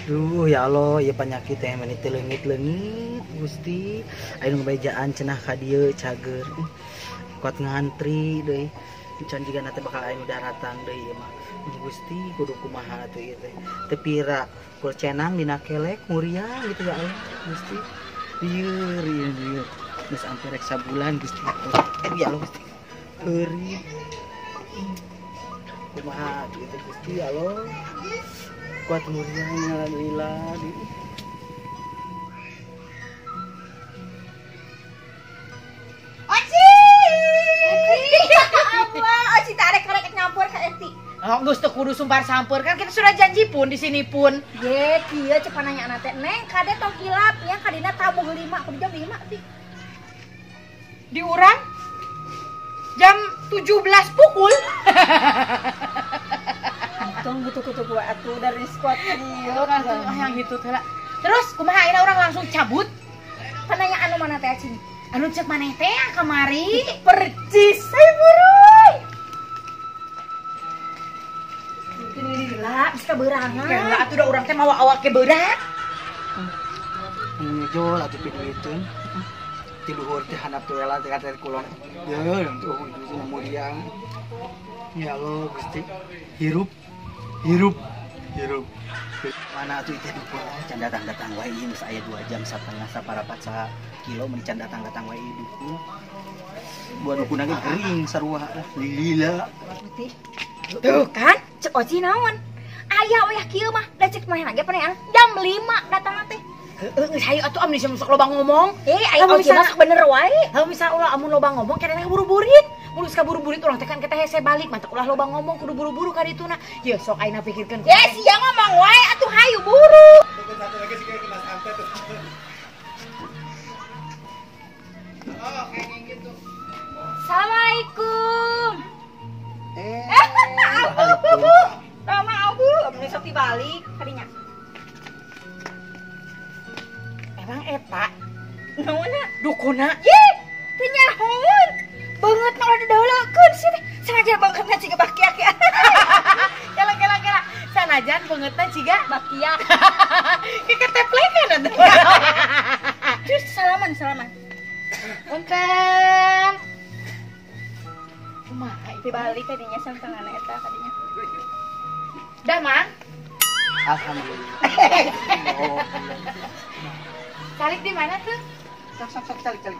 Duh ya Allah, ya penyakit teh meni teu leungit-leungit Gusti. Aya nu ngabejaan cenah ka dieu cager. Kuat ngantri deui. Can jiga na teh bakal aya nu daratang deui ieu mah. Gusti kudu kumaha atuh ieu teh. Teu pira kul cenang dina kelek muriang gitu ya Allah Gusti. Lieur ieu lieur. Geus hampir rek sabulan Gusti. Ya Allah Gusti. Heureuy. Kumaha atuh ieu teh Gusti ya Allah. Kuat muriang alhamdulillah. Oci! Allah, Oci tarik karek nyampur ka Eti. Oh, geus teu kudu sumpar sampeur kan kita sudah janji pun di sini pun. Ye, kieu ceuk pananyaan teh. Neng, kade tong kilap yang kadina tabuh 5, kudu jam 5 ti. Di urang jam 17 pukul. Tong gitu-gitu gua atuh dari squad ieu langsung yang gitu teh lah. Terus kumaha ayeuna urang langsung cabut? Pananyaan anu mana teh cing? Anu cek maneh teh kamari percis saya buruy. Lila bisa berangan. Kela atuh da urang teh mawa awak ke berat. Ngejol atuh piduiteun. Ti luhur teh handap teh wela teh ka kulon. Yeuh tuh muriang. Ya Allah Gusti. Hirup hirup hirup. Mana atuh teh dukun can datang-datang wae ieu geus aya 2 jam satengah saparapat sa kilo mun can datang-datang wae ieu dukun. Buah dukun ge gering sarua lah lila. Tuh kan cek Oci naon? Aya wayah kieu mah da cek manehna ge paneh jam 5 datang teh. Heeh geus hayu atuh am sok loba ngomong. Eh aya Oci mah bener wae. Heuh misal ulah amun loba ngomong keneh buru-burit. Mun geus kaburu-burit urang teh kan kita hese balik mantak ulah loba ngomong kudu buru-buru ka dituna. Ye sok ayeuna pikirkeun. Ye sia ngomong wae atuh hayu buru. Satu lagi sih kayak kelas santai tuh. Oh, kayak gitu. Assalamualaikum. Abu. Tama abu, abdi sok dibalik kadinya. Emang eta naonna? Dukuna. Ye, teu nyahoeun. Banget malah didahulukeun sih teh. Sanajan bangetna ciga bakiak ya. Kela kela kela. Sanajan bangetna ciga bakiak. Keketeplekan atuh. Terus salaman salaman. Punten. Kumaha dibalik kadinya samtangan eta kadinya. Dah, Mang. Alhamdulillah. Oh. Calik di mana tuh? Sok sok sok calik calik.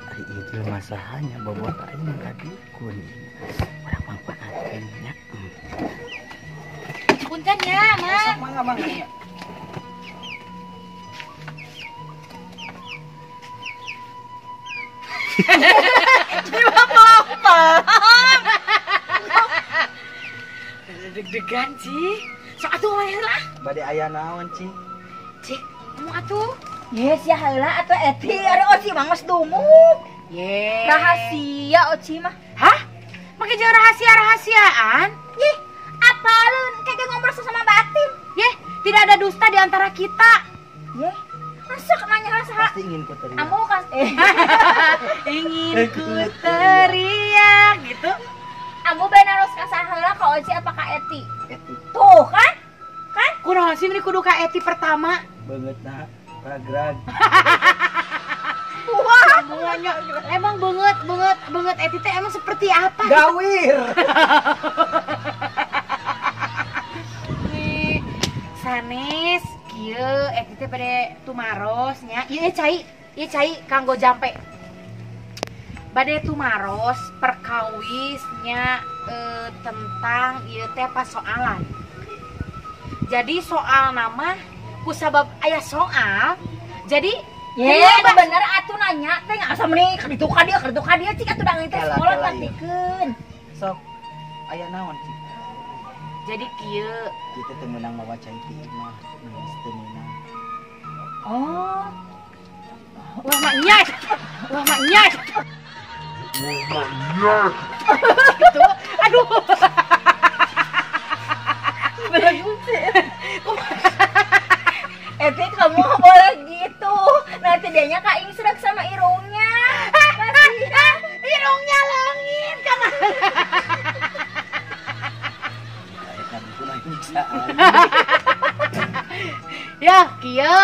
Ari ieu teh masahanya bobot aing ka dukun. Urang manfaatkeun nya. Punten ya, Mang. Sok mangga mangga. Cuma apa? Deg-degan, Ci. Sok atuh ngomong lah. Bade aya naon, Ci? Ci, ngomong atuh. Yes, ya heula atuh Eti, ari Oci mah geus dumuk. Ye. Rahasia Oci mah. Hah? Make jeung rahasia-rahasiaan? Yeh, apaleun kagak ngobrol sama batin. Yeh, tidak ada dusta di antara kita. Yeh. Masuk nanya lah saha. Pasti ingin ku teriak. Ambu kan ingin ku teriak gitu. Ambu bener harus ka saha heula ka Oci apa ka Eti? Eti. Tuh kan? Kan? Kunaon sih ini kudu ka Eti pertama? Beungeutna ragrag. Wah, semuanya emang banget Eti teh emang seperti apa? Gawir. Nih, sanes kieu Eti teh bade tumaros nya. Ieu cai kanggo jampe. Bade tumaros perkawis nya tentang ieu teh pasoalan. Jadi soal nama kusabab aya soal. Jadi ye bener atuh nanya teh asa meni ka ditu ka dieu cik atuh da teh sekolah patikeun. Sok aya naon cik? Jadi kieu kieu teh meunang mawa cai ti imah, geus teu meunang. Oh. Wah mak nya. Wah mak nya. Wah mak nya. Gitu. Aduh. Eti kamu nggak boleh gitu. Nanti dianya Kak Ingsrek sama irungnya. Irungnya leungit kan. Ya, kieu.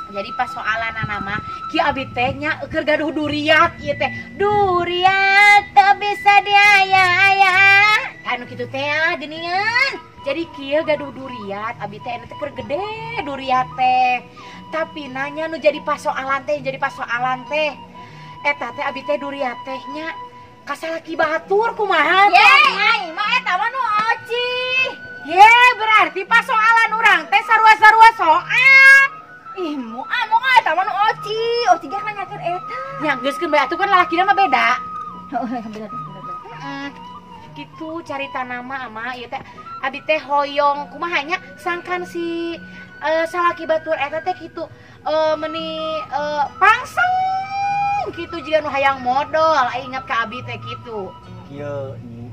Jadi pas soalan nama kieu abi teh nya keur gaduh duriat ieu teh. Duriat teu bisa diaya-aya. Anu kitu teh geuningan. Jadi kieu gaduh duriat abi teh teh keur gede duriat teh. Tapi nanya nu jadi pasoalan teh, jadi pasoalan teh. Eta teh abi teh duriat teh nya kasalaki batur kumaha teh? Ye, ai mah eta mah nu Oci. Ye, berarti pasoalan urang teh sarua-sarua soal. Ih, mu eta mah nu Oci. Oci ge kan nyakeun eta. Nya geus keun bae atuh kan lalakina mah beda. Heeh, bener bener. Heeh. Kitu carita nama ama ieu teh abi teh hoyong kumaha nya sangkan si salaki batur eta teh kitu meuni pangseng kitu jiga nu hayang modol aing ingat ka abi teh kitu. Kieu nyi.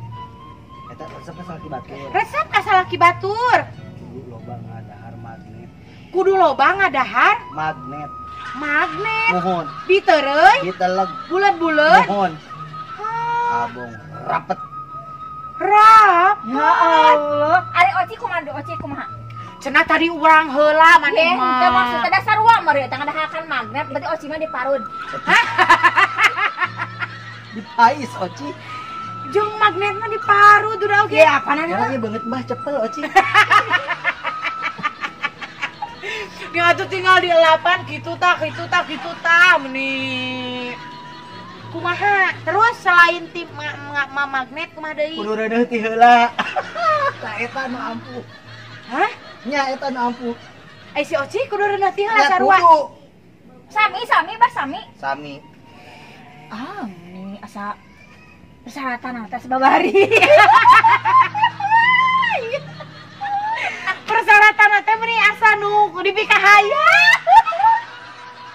Eta resep ka salaki batur. Resep ka salaki batur. Kudu loba ngadahar magnet. Kudu loba ngadahar magnet. Magnet. Mohon. Ditereuy. Diteleg. Bulet-bulet. Mohon. Abong rapet. Rapet. Ya Allah. Ari Oci kumaha, Oci kumaha? Cenah tadi urang heula maneh mah. Teu maksudna dasar sarua meureun eta ngadahakan magnet berarti Oci mah diparud. Hah? Dipais Oci. Jeung magnetna diparud udah oge. Ya apana nya beungeut mah cepel Oci. Nya atuh tinggal dielapan kitu tah kitu tah kitu tah meuni. Kumaha? Terus selain tim magnet kumaha deui? Kudu reuneuh ti heula. Tah eta nu ampuh. Hah? Nya eta nu ampuh. Ai si Oci kudu reuneuh ti heula sarua. Sami sami bah sami. Sami. Ah, meni asa persyaratan atas babari. Persyaratan teh meni asa nu dipikahayang.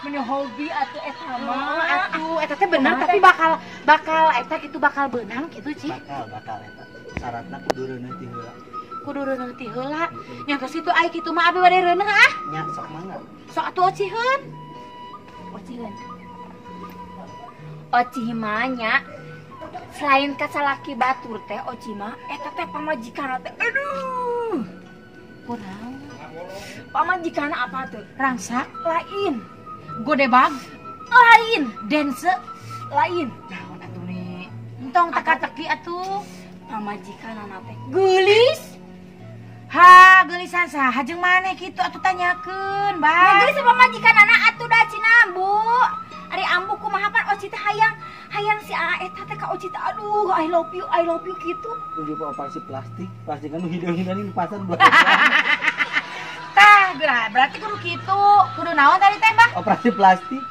Meni hobi atuh eta mah. Atuh eta teh bener tapi bakal bakal eta kitu bakal beunang kitu Ci. Bakal bakal eta. Syaratna kudu reuneuh ti heula. Kudu reuneuh ti heula. Nya geus kitu ai kitu mah abi bade reuneuh ah. Nya sok mangga. Sok atuh Ociheun. Ociheun. Oci mah nya selain ka salaki batur teh Oci mah eta teh pamajikan teh aduh. Kunaon? Pamajikan apa tuh? Rangsak lain. Godebag lain, dance lain. Naon atuh nih? Entong teka-teki atuh. Pamajikan teh geulis. Ha, geulisan saha jeung maneh kitu atuh tanyakeun, Bah. Geulis pamajikan anak atuh da cenah, Bu. Ari ambu kumaha pan Oci teh hayang hayang si A eta teh ka Oci teh aduh I love you kitu. Kudu operasi plastik, plastik kan nu hideung-hideung di pasar dua. Tah, berarti kudu kitu. Kudu naon tadi teh, Bah? Operasi plastik.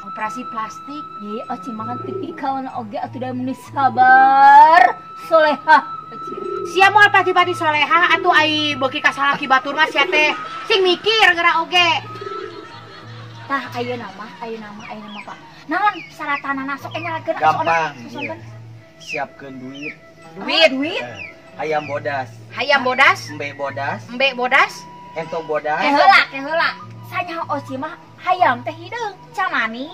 Operasi plastik. Ye, Oci makan tipikal oge atuh da meuni sabar, solehah. Oci. Sia moal pati-pati solehah atuh ai beuki ka salaki batur mah sia teh. Sing mikir geura oge. Tah ayeuna mah, ayeuna mah, ayeuna mah Pak. Naon syaratanana sok nyalakeun gampang. Siapkeun duit. Duit, duit. Hayam bodas. Hayam bodas, embe bodas. Embe bodas. Entong bodas. Ke heula, ke heula. Sanyaho Oci mah hayam teh hideung, camani.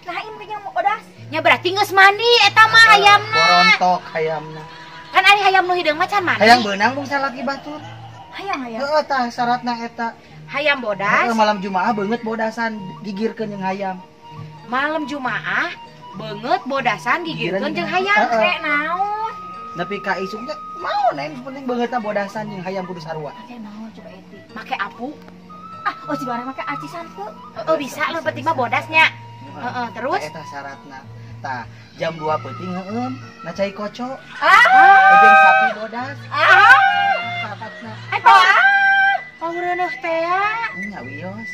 Nah, ieu mah mau bodas. Nya berarti geus mandi eta mah hayamna. Borontok hayamna. Kan ari hayam nu hideung mah can mandi. Hayam beunang mung salaki batur. Hayam hayam. Heeh tah syaratna eta. Hayam bodas. Malam Jumaah beungeut bodasan gigirkeun jeung hayam. Malam Jumaah beungeut bodasan gigirkeun jeung hayam. Rek naon? Nepi ka isuk teh mau neng penting beungeutna bodasan jeung hayam kudu sarua. Make naon coba eti? Make apu. Ah, oh barang make acisan teu. Heeh bisa lah penting mah bodasnya. Heeh, terus eta syaratna. Tah, jam 2 peuting heueum, na cai koco. Ah, jeung sapi bodas. Ah, syaratna. Eta paureuneuh teh nya wios.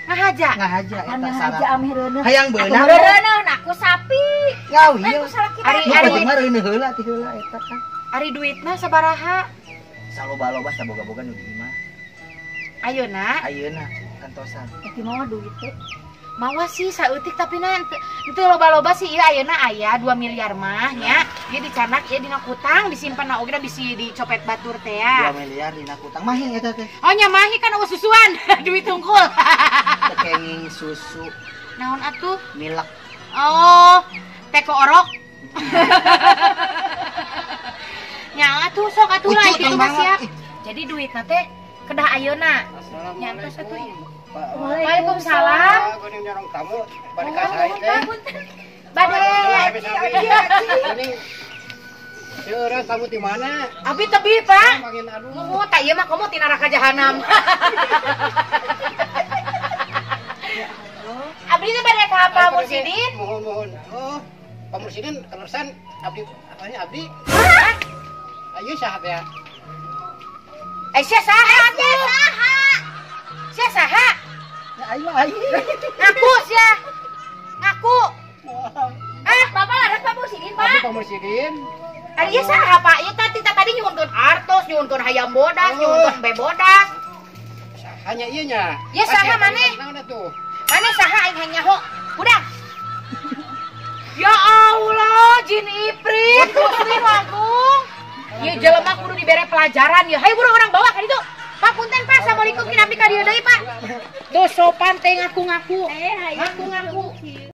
Ngahaja. Ngahaja eta ngahaja ameh reuneuh. Hayang beunang. Reuneuh na ku sapi. Nya wios. Ari ari mah reuneuh heula ti heula eta kan. Ari duitna sabaraha? Saloba-loba saboga-boga nu di imah. Ayeuna? Ayeuna kantosan. Eti mawa duit teh. Mawa sih saeutik tapi na henteu loba-loba sih ieu ayeuna aya 2 miliar mah nya. Ieu dicanak ieu dina kutang disimpan na oge da bisi dicopet batur teh ya. 2 miliar dina kutang mahi eta teh. Oh nya mahi kan eueuh susuan, duit tungkul. Teu kenging susu. Naon atuh? Milek. Oh, teko orok. Nya atuh sok atuh lah kitu mah siap. Jadi duitna teh kedah ayeuna. Nyantos atuh ieu. Waalaikumsalam. Geuning nyorong tamu bade ka sae teh. Bade. Geuning seueuran tamu di mana? Abi tebi, Pak. Muhu tak ieu mah komo ti neraka jahanam. Abdi teh bade ka Pak Mursidin. Muhun-muhun. Oh, Pak Mursidin kaleresan abdi apanya abdi? Hah? Ayo saha teh? Eh sia saha atuh? Saha? Sia saha? Ya aing mah aing. Ngaku sia. Ngaku. Ah, Bapak laras Pak Mursidin, Pak. Abdi Pak Mursidin. Ari ieu saha, Pak? Ieu tadi tadi nyuhunkeun artos, nyuhunkeun hayam bodas, nyuhunkeun be bodas. Sahanya ieu nya. Ieu saha maneh? Naon atuh? Maneh saha aing hayang nyaho? Udah. Ya Allah, jin iprit, Gusti Agung. Ieu jelema kudu dibere pelajaran ya. Hayu buru orang bawa ka ditu. Pak punten Pak, assalamualaikum kin abdi ka dieu deui Pak. Duh sopan teh ngaku-ngaku. Eh, Ngaku-ngaku.